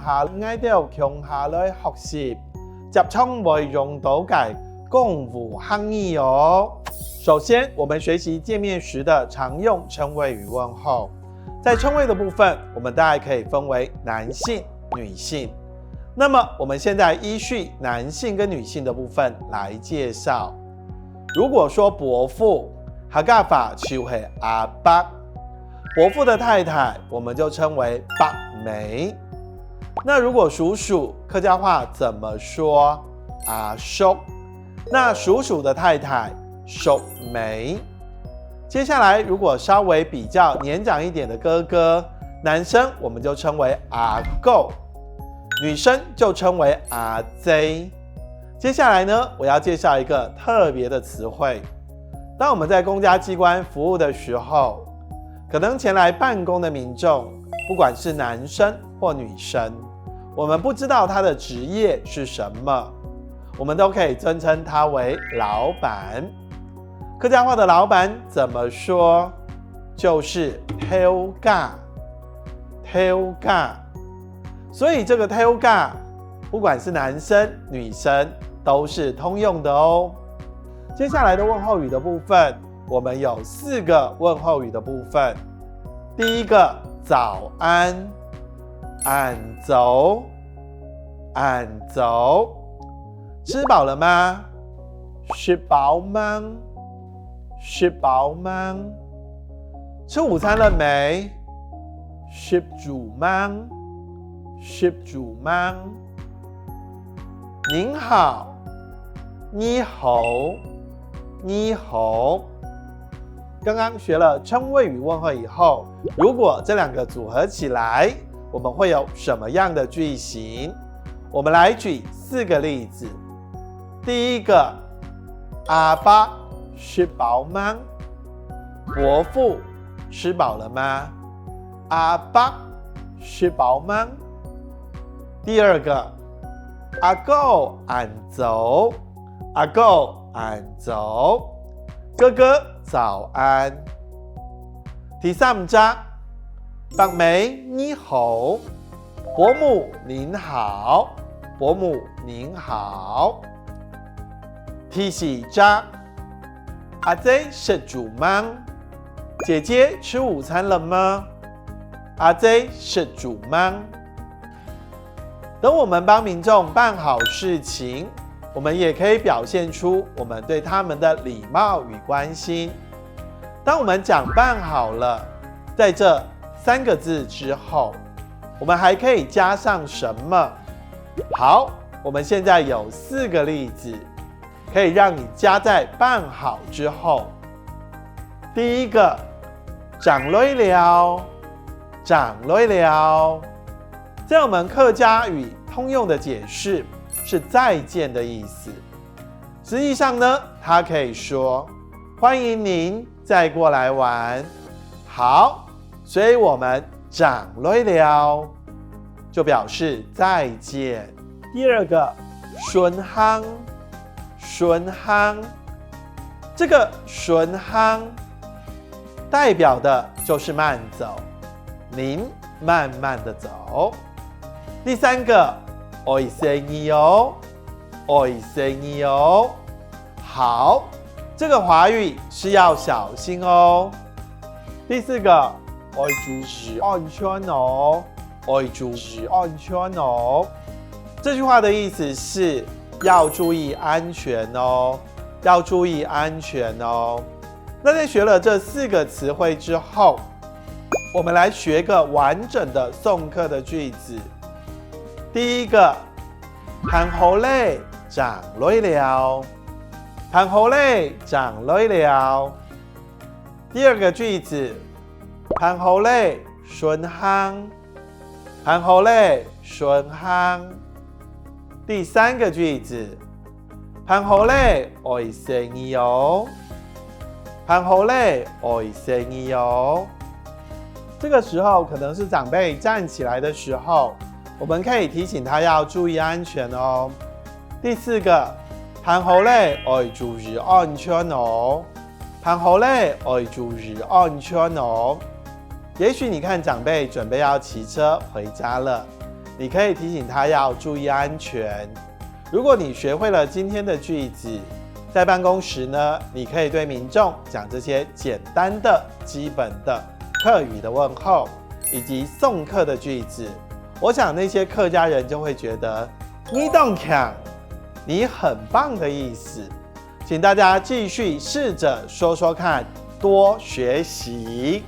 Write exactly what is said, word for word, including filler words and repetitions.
下，𠊎兜共下來學習，接常會用到个公務客語哦。首先，我們學習見面時的常用稱謂與問候。在稱謂的部分，我們大概可以分為男性、女性。那麼，我們現在依序男性跟女性的部分來介紹。如果說伯父，客家話就係阿伯。伯父的太太，我們就稱為伯姆。那如果叔叔，客家話怎麼說？阿叔。那叔叔的太太，叔姆。接下來，如果稍微比較年長一點的哥哥，男生我們就稱為阿哥，女生就稱為阿姊。接下來呢，我要介紹一個特別的詞彙。當我們在公家機關服務的時候，可能前來辦公的民眾，不管是男生或女生，我們不知道他的職業是什麼，我們都可以尊稱他為老闆。客家話的老闆怎麼說？就是頭家，頭家。所以這個頭家，不管是男生、女生，都是通用的哦。接下來的問候語的部分，我們有四個問候語的部分。第一個，早安，恁早，恁早。吃飽了嗎？食飽吂？食飽吂？吃午餐了沒？食晝吂？食晝吂？您好，你好，你好。剛剛學了稱謂與問候以後，如果這兩個組合起來，我們會有什麼樣的句型？我們來舉四個例子。第一個，阿伯食飽吂？伯父吃飽了嗎？阿伯食飽吂？第二個，阿哥恁早，阿哥恁早，哥哥早安。第三隻，伯姆你好，伯母您好，伯母您好。第四隻，阿姊食晝吂？姐姐吃午餐了嗎？阿姊食晝吂？等我們幫民眾辦好事情，我們也可以表現出我們對他們的禮貌與關心。當我們講辦好了，在這三個字之後，我們還可以加上什麼？好，我們現在有四個例子，可以讓你加在辦好之後。第一個，正來尞，正來尞。在我們客家語通用的解釋是再見的意思。實際上呢，它可以說，歡迎您再過來玩。好，所以我們正來尞，就表示再見。第二個，順行，順行。這個順行代表的就是慢走，您慢慢地走。第三個，愛細義哦，愛細義哦。好，這個華語是要小心哦。第四個，愛注意安全哦，愛注意安全哦。這句話的意思是要注意安全哦，要注意安全哦。那在學了這四個詞彙之後，我們來學個完整的送客的句子。第一個，辦好了，正來尞。辦好了，正來尞。第二個句子，辦好了，順行。辦好了，順行。第三個句子，辦好了，愛細義哦。辦好了，愛細義哦。這個時候可能是長輩站起來的時候，我們可以提醒他要注意安全哦。第四個，辦好了，愛注意安全哦。辦好了，愛注意安全哦。也許你看長輩準備要騎車回家了，你可以提醒他要注意安全。如果你学会了今天的句子，在办公时呢，你可以对民众讲这些简单的、基本的客语的问候，以及送客的句子。我想那些客家人就会觉得你当强，你很棒的意思。请大家继续试着说说看，多学习。